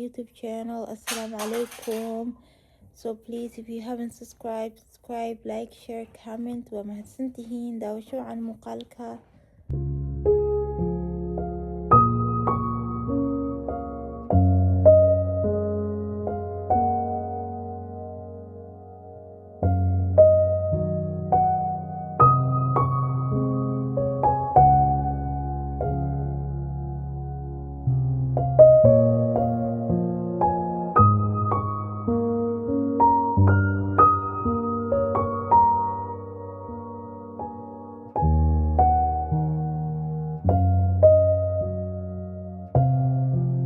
YouTube channel. Assalamu alaikum. So please, if you haven't subscribed, subscribe, like, share, comment. Waa mahadsantihiin. Daawasho wacan muuqaalka.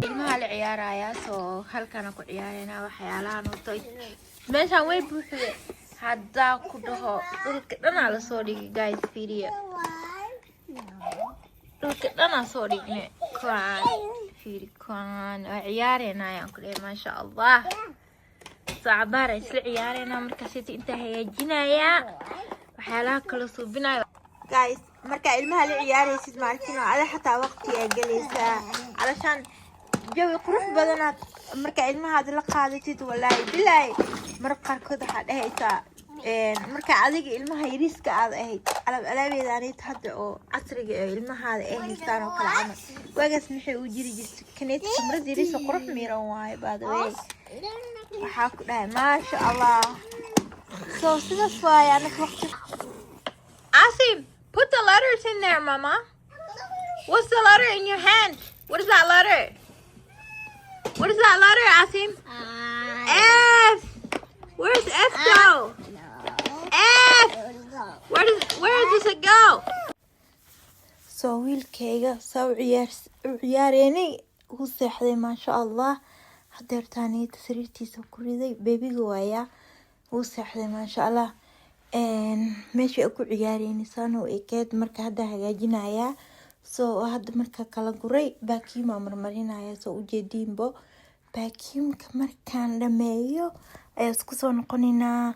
Ilmaha la ciyaarayaa, soo halkana ku ciyaaraynaa. Waxyaalahan wato meeshaan way buuxde. Haddaa ku dhaho, dhulka dhanaa lasoo dhigay. Guys, fiiriya, dhulka dhanaa soo dhigne. Kuwaan fiiri, kuwaan waa ciyaareynaa ayaan ku dhahay. Maasha Allah. Soo cabaar isla ciyaareynaa. Markaasita intaa hagaajinayaa, waxyaalaha kala suubinayo. Guys, markaa ilmaha la ciyaaraysid, maarkino ada xataa waqti aa gelaysaa calashaan jawi qurux badanaad markaa ilmahaad la qaadatid. Walaahi bilaahi, mar qaarkood waxaa dhehaysaa, markaa adiga ilmaha yariiska aad ahayd, alaab alaabeedaanit hadda oo casriga ee ilmahaada ay haystaan oo kale camal waagaas maxay u jiri jirtay? Kaneet kamarad yariisa qurux miiran waaye. By the way, waxaa ku dhahay, maasha Allah. So sidaas waaye anaga waqti. Asim, put the letters in there, mama. What's the letter in your hand? What is that letter? What is that letter, Asim? F. Where's F go? F. Where does it go? So wiilkayga saa u ciyaar u ciyaareynay, wuu seexday, maasha Allah. Hadeertaanita sariirtiisa ku riday, baby-ga waayaa, wuu seexday, maasha Allah. Meesha ku ciyaareyna saan u ekeed. Marka hadda hagaajinayaa. So hadda marka kala guray, vacuum aa marmarinaya. Soo ujeediinbo, vacuum-ka markaan dhameeyo ayaa isku soo noqonaynaa.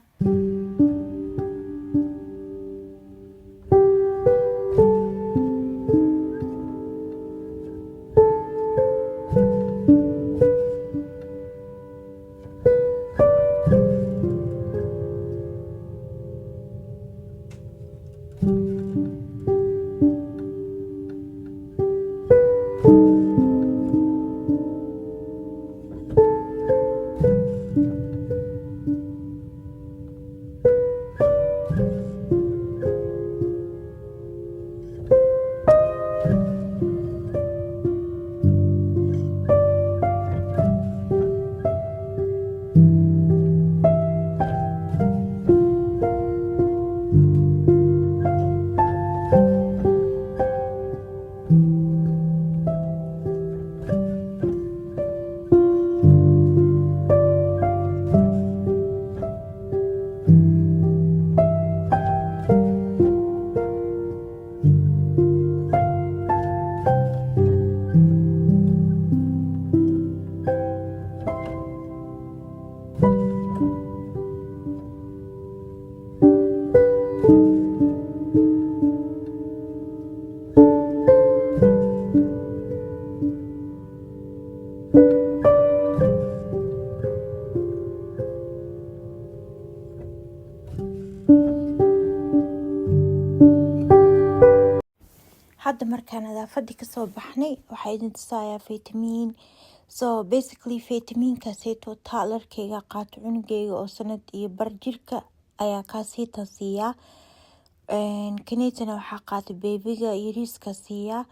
Hadda markaa nadaafadii kasoo baxnay, waxaa idin tusayaa vitamin. So basically, vitaminkaaseyto toddler-keyga qaato, cunugeyga oo sanad iyo bar jirka ayaa kaasiita siiyaa. Kanetana waxaa qaata baby-ga yariiska siiyaa.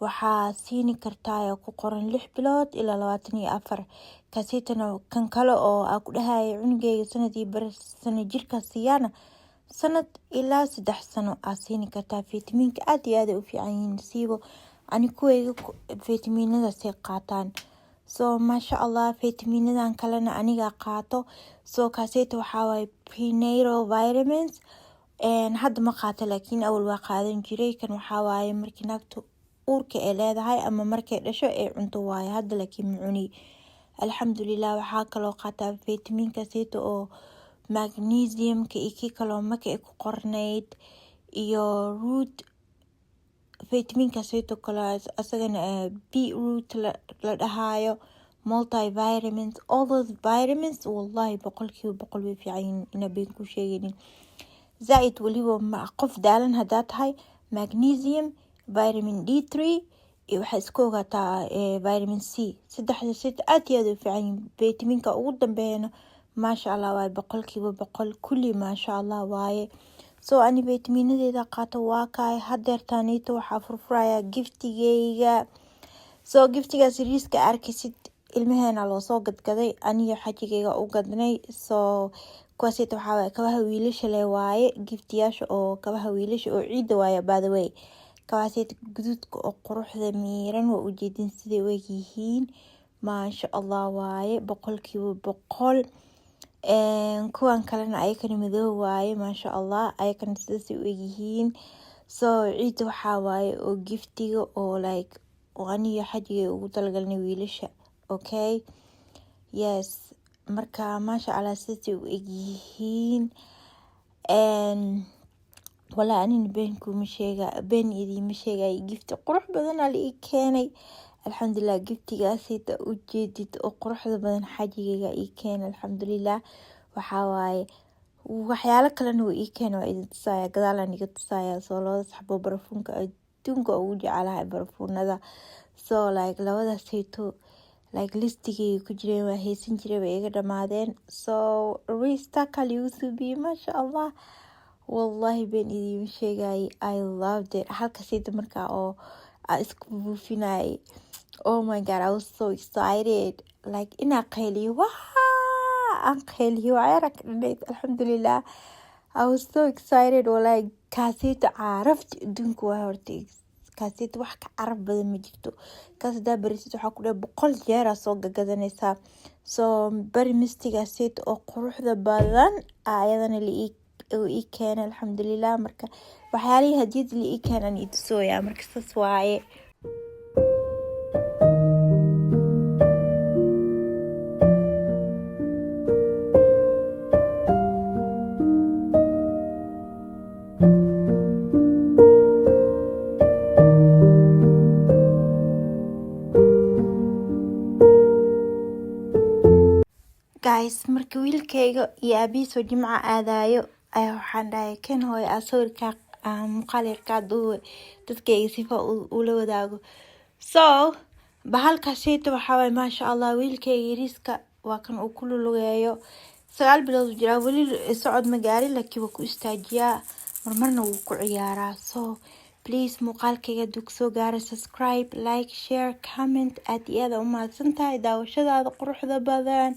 Waxaa siini kartaa oo ku qoran 6 bilood ilaa 24. Kaasitana kan kale oo aa ku dhahaya cunugeyga sanad iyo bar sano jirka siiyaana, sanad ilaa 3 sano aa siini kartaa. Vitaminka aad iyo aad ay u fiican yihiin. Siibo ani kuweyga vitaminadaasay qaataan. So maasha Allah, vitaminadan kalena aniga qaato. So kaaseyta waxaa waaye prenatal vitamins. Hadda ma qaato, laakiin awal waa qaadan jiray. Kan waxaa waaye markii naagta uurka ay leedahay ama markay dhasho ay cunto waaye. Hadda laakiin ma cuni, alxamdulilah. Waxaa kaloo qaataa vitaminka seyta oo magnesiumka iyo kii kaloo maka ay ku qornayd iyo root vitaminka seyto kale, asagana beetroot la dhahaayo. Multivitamins, all those vitamins, wallahi 100% way fiican yihiin, inaa been ku sheegaynin. Zaaid weliba qof daalan hadaa tahay, magnesium, vitamin D3 iyo waxaa isku ogaataa vitamin C. Saddexda set aad iyo aad u fiican yihiin. Vitaminka ugu dambeeyana maasha Allah waaye, 100% kulli maasha Allah waaye. So ani vitaminadeeda qaato waa kaay. Hadeertaaniito waxaa furfuraya giftigeyga. So giftigaas riiska arkaysid ilmaheena loosoo gadgaday, aniyo xajigeyga u gadnay. So kuwaasita waxaa waaye kabaha wiilasha le waaye, giftiyaasha oo kabaha wiilasha oo ciida waaye. By the way, kabahaasita guduudka oo quruxda miiran waa ujeedin siday u egyihiin, maasha Allah waaye, 100%. Kuwan kalena ayakana madoow waaye, maasha Allah, ayakana sidaasay u egyihiin. So ciida waxaa waaye oo giftiga oo like oo aniyo xajigay ugu talagalnay wiilasha. Okay, yes, marka maasha Allah sidaasay u egyihiin. Walaa anina been kuma sheega, been idiima sheegay, gifti qurux badanaa la ii keenay, alxamdulilah. Giftigaasita ujeedid oo quruxda badan xajigayga ii keenay, alxamdulilah. Waxaa waaye waxyaalo kalena wuu ii keenay, waa idin tusaaya, gadaalaan iga tusaaya. So labadaas xabo barafuunka adduunka ugu jecelahay barafuunada. So like labadaasayto like listigayga ku jireen, waa haysan jiray, way iga dhamaadeen. So restock liigu suubiyey, maasha Allah. Wallahi been idiima sheegayay, I loved it. Halkaasayta markaa oo aan isku buufinayay, oh my God, I was so excited, like inaa qayliyo, waa aan qayliyo waa ka dhanayd, alxamdulilah. I was so excited wallahi. Kaasayta carafta adduunka waa horta kaasayta, wax ka caraf badan ma jirto. Kaas hadaa barisid waxaa ku dhahay 100 jeeraa soo gagadanaysaa. So bari mistigaasayta oo quruxda badan ayadana la ii keenay, alxamdulilah. Marka waxyaalihii hadiyada la ii keenan ii tusooyaa, marka saas waaye. Guys, marka wiilkayga iyo aabihiis oo jimca aadayo ayaa waxaan dhahay, "Ken hooyo, aa sawirkaa muuqaal yarkaa duube dadkayga sifa ula wadaago." So bahalkaaseyta waxaa waaye, maasha Allah, wiilkayga yariiska waa kan uu ku lulugeeyo. 9 bilood uu jiraa, weli socod ma gaarin, laakiin waa ku istaajiyaa, marmarna wuu ku ciyaaraa. So please, muuqaalkayga hadduu kusoo gaaro, subscribe, like, share, comment. Aad iyo aad u mahadsan tahay daawashadaada quruxda badan.